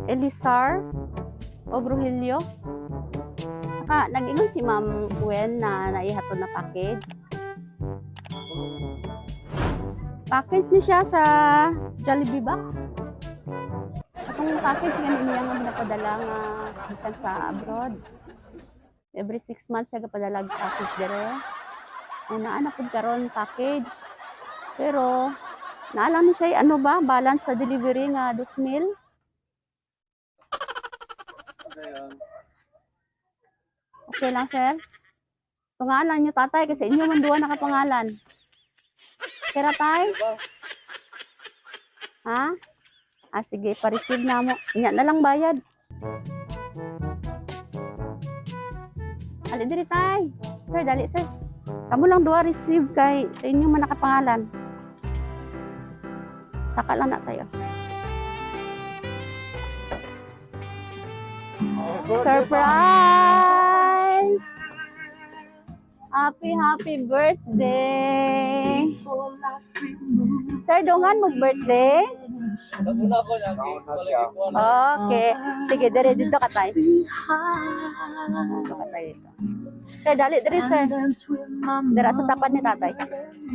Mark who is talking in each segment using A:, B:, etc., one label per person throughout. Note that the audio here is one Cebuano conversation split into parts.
A: Elisar o Rogelio. Saka nag-ingon si Ma'am Gwen na naihatod na package. Package ni siya sa Jollibee box. Atong package nga niya nga ginapadala nga gikan sa abroad. Every 6 months siya gapadala og package dire. Una na pud karon package. Pero naa lang ni siya ano ba balance sa delivery nga 2,000. Okay lang, sir. Pangalan niyo, tatay, kasi inyo man duwa nakapangalan. Kira tay? Ha? Ah, sige, pa-receive na mo. Inya na lang bayad. Ali diri tay. Sir, dali sir. Kamo lang duwa receive kay sa inyo man nakapangalan. Saka lang na tayo. Surprise! Happy, happy birthday! Sir, dungan mo birthday?
B: Naguna ko niya,
A: Okay. Sige, dire dito ka tay. Dito ka tay dito. Sir, dali dire sir. Dira sa tapat ni tatay.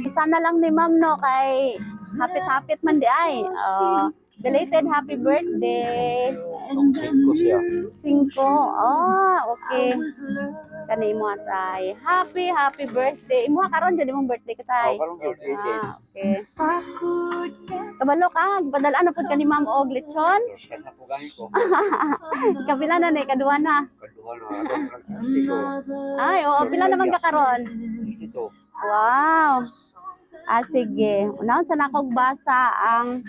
A: Isa na lang ni ma'am no kay hapit-hapit man di ay. Oh, belated happy birthday.
B: Nung 5 siya.
A: 5. Oh, okay. Kani mo tay. Happy happy birthday. Imo karon jud imong birthday ka tay.
B: Oh, karon gyud.
A: Ah, okay. Kabalo ka, padala na pud ka ni ma'am og lechon.
B: Sa pugay ko.
A: Kapila na ni kaduha na.
B: Kaduha na ako ng 62.
A: Ay, oo, pila naman ka karon?
B: 62.
A: Wow. Ah, sige. Unahon sa nakog basa ang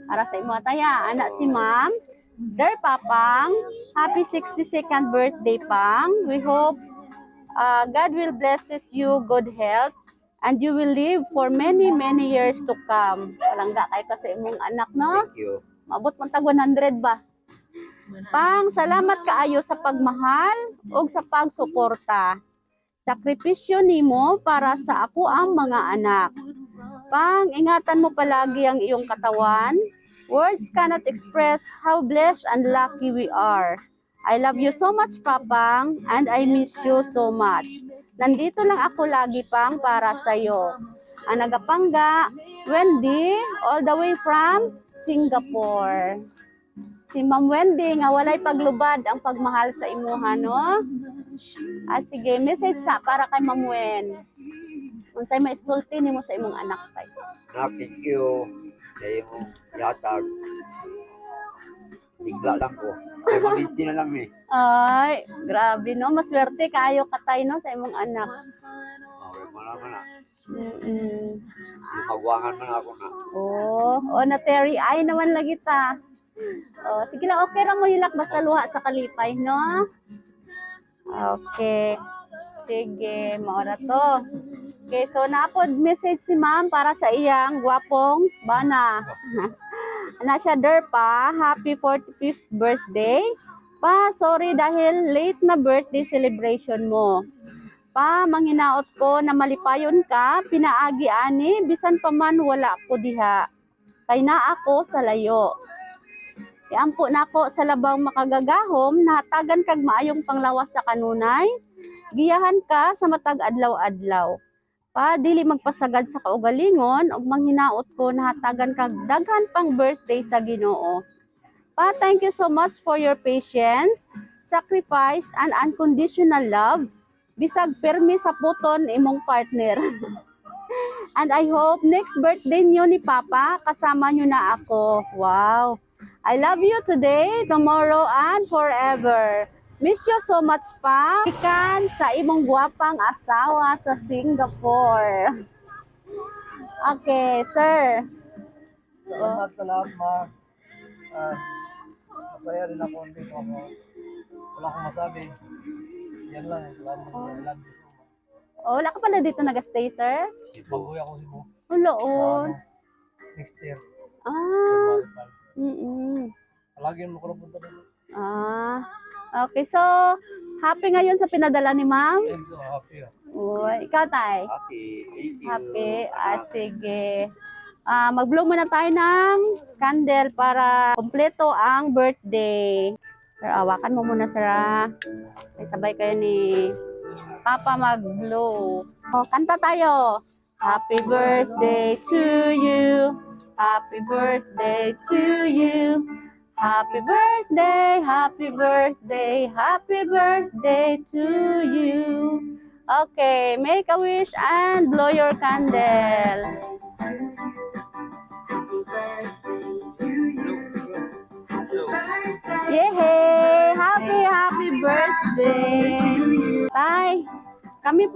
A: para sa imo taya. Anak si ma'am. Dear Papang, happy 62nd birthday, Pang. We hope God will blesses you good health and you will live for many, many years to come. Palangga kay ka sa imong anak, no?
B: Thank you.
A: Maabot man tag 100 ba? Pang, salamat kaayo sa pagmahal ug sa pagsuporta. Sakripisyo nimo para sa ako ang mga anak. Pang, ingatan mo palagi ang iyong katawan. Words cannot express how blessed and lucky we are. I love you so much, Papang, and I miss you so much. Nandito lang ako lagi, Pang, para sa'yo. Ang nagapangga, Wendy, all the way from Singapore. Si Ma'am Wendy, nga walay paglubad ang pagmahal sa imuha, no? Ah, sige, message sa para kay Ma'am Wen. Unsay maistulti nimo sa imong anak tay?
B: Na, thank you. Sa imong yatag. Bigla lang ko. Ay, maminti na lang eh.
A: Ay, grabe no, maswerte kaayo katay no sa imong anak.
B: Okay, wala man na. Magwangan man ako na.
A: Oh, na Terry ay naman lagi ta. Oh, sige lang, okay ra mo hilak basta luha sa kalipay, no? Okay. Sige, maora to. Okay, so naapod message si ma'am para sa iyang gwapong bana. Ana siya der pa, happy 45th birthday. Pa, sorry dahil late na birthday celebration mo. Pa, manghinaot ko na malipayon ka, pinaagi ani, bisan pa man wala ko diha. Kay naa ako sa layo. Iampo nako sa labaw makagagahom, nahatagan kag maayong panglawas sa kanunay, giyahan ka sa matag adlaw-adlaw. Pa, dili magpasagad sa kaugalingon, ug manghinaot ko nahatagan kag daghan pang birthday sa Ginoo. Pa, thank you so much for your patience, sacrifice, and unconditional love. Bisag permi sa puton imong partner. And I hope next birthday niyo ni Papa, kasama niyo na ako. Wow. I love you today, tomorrow, and forever. Miss you so much, Pa. Ikan sa imong gwapang asawa sa Singapore. Okay, sir.
C: Salamat sa lahat, ma. Ah, masaya rin ako dito ako. Wala akong masabi. Yan lang. Salamat. I love you so much.
A: Oh, wala ka pala dito nag-stay, sir?
C: Mag-uwi ako Cebu.
A: Wala,
C: Sa,
A: oh.
C: ano, next year.
A: Ah,
C: January 5. Palagi mo ko punta dito.
A: Ah, okay. So, happy ngayon sa pinadala ni ma'am?
C: I'm so happy. Ah.
A: Uy, ikaw, tay.
B: Happy. Thank you.
A: Happy. Ah, sige. Mag-blow muna tayo ng candle para kompleto ang birthday. Pero awakan mo muna, sir, ah. May sabay kayo ni Papa mag-blow. O, kanta tayo. Happy birthday to you. Happy birthday to you. Happy birthday, happy birthday, happy birthday to you. Okay, make a wish and blow your candle. Yehey! Happy, happy birthday! Tay, kami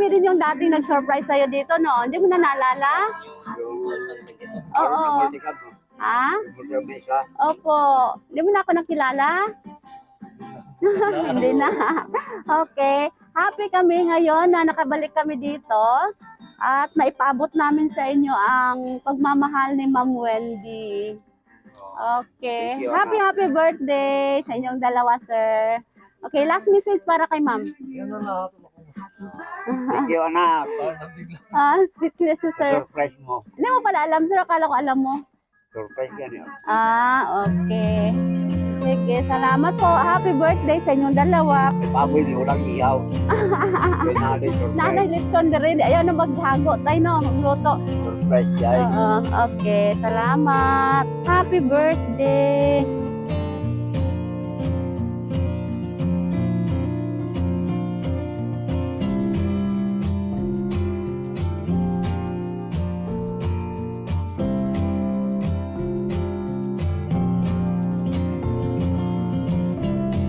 A: rin yung dating nag-surprise sa'yo dito, no? Hindi mo na naalala? Oo. Ha? Opo. Hindi mo na ako nakilala? Hindi na. Okay. Happy kami ngayon na nakabalik kami dito at naipaabot namin sa inyo ang pagmamahal ni Ma'am Wendy. Okay.
B: Thank you,
A: Happy,
B: anak.
A: happy birthday sa inyong dalawa, sir. Okay, last message para kay Ma'am.
C: Yan na lahat ako.
B: Thank you, anak.
C: Parang nabigla.
A: Ah, speechless si sir.
B: Surprise mo.
A: Hindi mo pala alam, sir. Akala ko alam mo.
B: Surprise yan yun.
A: Ah, okay. Sige, salamat po. Happy birthday sa inyong dalawa.
B: May baboy, di walang ihaw. Kaya nanay, surprise.
A: Nanay lechon na rin. Ayaw na maghago tayo, no? Magluto.
B: Surprise, guys.
A: Oo, okay. Salamat. Happy birthday.